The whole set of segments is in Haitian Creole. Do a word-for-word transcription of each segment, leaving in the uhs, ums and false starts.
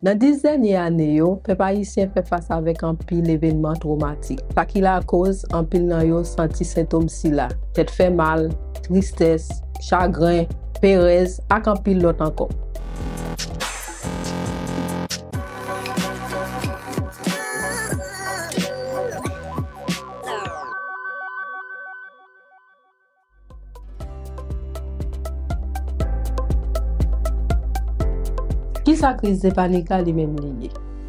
Nan dis dènye ane yo, pèp ayisyen fè fas avèk anpil evènman twomatik, sa ki lakoz anpil nan yo santi sentòm sila: tèt fè mal, tristès, chagren, perèz, ak anpil lòt ankò. Kisa kriz de panik la li menm li ye?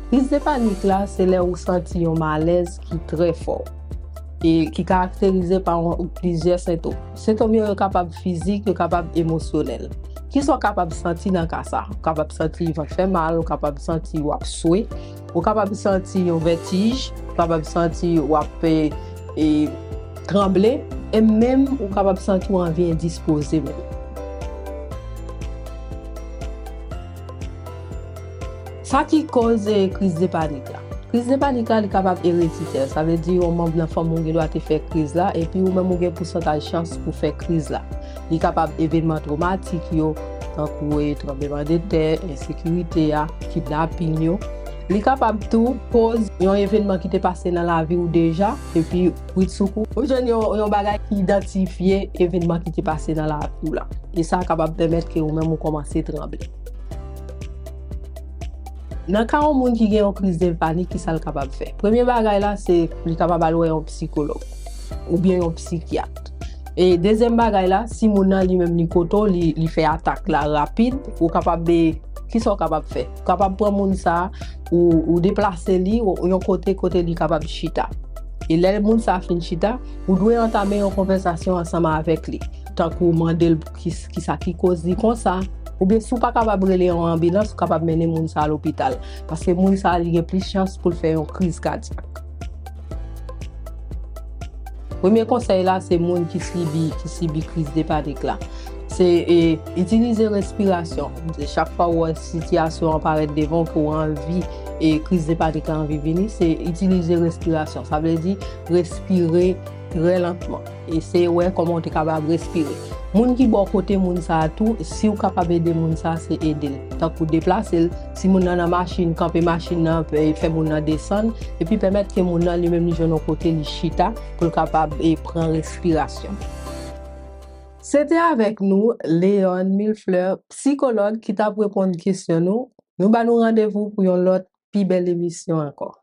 Kriz de panik la se lè ou santi yon malèz ki trè fò e ki karakterize pa yon, plizyè sentòm. Sentòm yo, yo kapab fizik, yo kapab emosyonèl. Kisa w kapab santi nan ka sa? Ou kapab santi vant fè mal, ou kapab santi w ap swe, ou kapab santi yon vètij, ou kapab santi w ap, e, e, tranble, e menm ou kapab santi w anvi endispoze menm. Sa ki koz, e, kriz de panik la? Kriz de panik la, li kapab ereditè. Sa vle di yon manm nan fanmi w gen dwa te fè kriz la, epi ou menm ou gen pousantaj chans pou fè kriz la. Li kapab evènman twomatik yo, tankou, e, tranblemanntè, ensekirite a, kidnaping yo. Li kapab tou koz yon evènman ki te pase nan lavi w deja, epi bridsoukou ou jwenn yon, yon bagay ki idantifye evènman ki te pase nan lavi w la. E sa kapab pèmèt ke ou menm ou kòmanse tranble. Nan ka yon moun ki gen yon kriz de panik, kisa l kapab fè? Premye bagay la, se li kapab al wè yon psikològ oubyen yon psikyat. E dezyèm bagay la, si moun nan li menm li kote w, li, li fè atak la rapid, ou kapab, e, kisa w kapab fè? Ou kapab pran moun sa, ou, ou deplase li yon kote, kote li kapab chita. E lè moun sa fin chita, ou dwe antame yon konvèsasyon ansanm avèk li. Tankou mande l ki, kisa ki koz li konsa, oubyen si w pa kapab rele yon anbilans, ou kapab mennen moun sa lopital. Paske moun sa li gen plis chans pou l fè yon kriz kadyak. Premye konsèy la, se moun ki sibi, ki sibi kriz de panik la. Se, e, itilize respirasyon. Se chak fwa w wè sitiyasyon an parèt devan w, ke w anvi, e, kriz de panik la anvi vini, se itilize respirasyon. Sa vle di respire trè lantman. Eseye wè kòman w te kapab respire. Moun ki bò kote moun sa a tou, si w kapab ede moun sa a, se ede l. Tankou deplase l, si moun nan nan machin, kanpe machin nan, fè, fè moun nan desann, epi pèmèt ke moun nan li menm li jwenn yon kote li chita pou l kapab, e, pran respirasyon. Se te avèk nou, Léon Millefleur, psikològ ki t ap reponn kesyon nou. Nou ba nou randevou pou yon lòt pi bèl emisyon ankò.